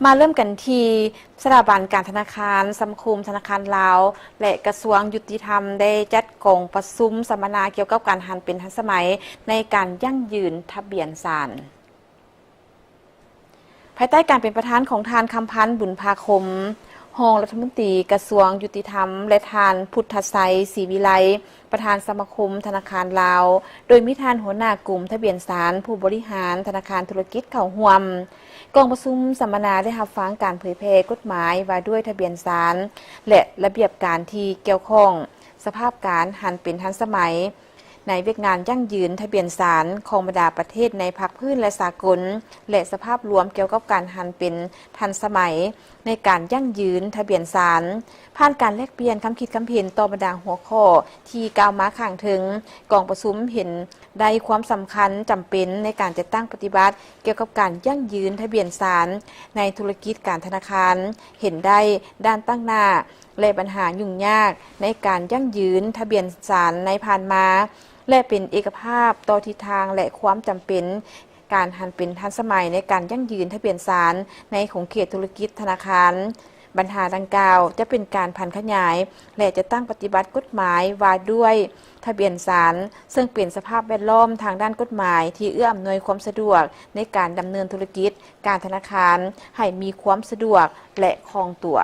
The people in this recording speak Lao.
ມາເລີ່ມກັນທີ່ສະຖາບັນການທະນາຄານ, ສະມາຄົມທະນາຄານລາວ ແລະ ກະຊວງຍຸຕິທຳ ໄດ້ຈັດກອງປະຊຸມສຳມະນາກ່ຽວກັບການຫັນເປັນທັນສະໄໝໃນການຢັ້ງຢືນທະບຽນສານ. ພາຍໃຕ້ການເປັນປະທານຂອງທ່ານ ຄຳພັນ ບຸນພາຄົມ ຮອງລັດຖະມົນຕີກະຊວງຍຸຕິທຳ ແລະ ທ່ານ ພຸດທະໄຊ ສີວິໄລ ປະທານສະມາຄົມທະນາຄານລາວ, ໂດຍມີທ່ານຫົວໜ້າກົມທະບຽນສານ, ຜູ້ບໍລິຫານທະນາຄານທຸລະກິດເຂົ້າຮ່ວມ. ກອງປະຊຸມສຳມະນາໄດ້ຮັບຟັງການເຜີຍແຜ່ກົດໝາຍວ່າດ້ວຍທະບຽນສານ ແລະ ລະບຽບການທີ່ກ່ຽວຂ້ອງ, ສະພາບການຫັນເປັນທັນສະໄໝໃນວຽກງານຢັ້ງຢືນທະບຽນສານຂອງບັນດາປະເທດໃນພາກພື້ນ ແລະ ສາກົນ ແລະ ສະພາບລວມກ່ຽວກັບການຫັນເປັນທັນສະໄໝໃນການຢັ້ງຢືນທະບຽນສານ. ຜ່ານການແລກປ່ຽນຄຳຄິດຄຳເຫັນຕໍ່ບັນດາຫົວຂໍ້ທີ່ກ່າວມາຂ້າງເທິງ, ກອງປະຊຸມເຫັນໄດ້ຄວາມສຳຄັນຈຳເປັນໃນການຈັດຕັ້ງປະຕິບັດກ່ຽວກັບການຢັ້ງຢືນທະບຽນສານໃນທຸລະກິດການທະນາຄານ, ເຫັນໄດ້ດ້ານຕັ້ງໜ້າ ແລະ ບັນຫາຫຍຸ້ງຍາກໃນການຢັ້ງຢືນທະບຽນສານໃນຜ່ານມາ ແລະ ເປັນເອກະພາບຕໍ່ທິດທາງ ແລະ ຄວາມຈຳເປັນການຫັນເປັນທັນສະໄໝໃນການຢັ້ງຢືນທະບຽນສານໃນຂົງເຂດທຸລະກິດທະນາຄານ. ບັນຫາດັ່ງກ່າວຈະເປັນການຜັນຂະຫຍາຍ ແລະ ຈັດຕັ້ງປະຕິບັດກົດໝາຍວ່າດ້ວຍທະບຽນສານ, ເຊິ່ງເປັນສະພາບແວດລ້ອມທາງດ້ານກົດໝາຍທີ່ເອື້ອອຳນວຍຄວາມສະດວກໃນການດຳເນີນທຸລະກິດການທະນາຄານໃຫ້ມີຄວາມສະດວກ ແລະ ຄ່ອງຕົວ.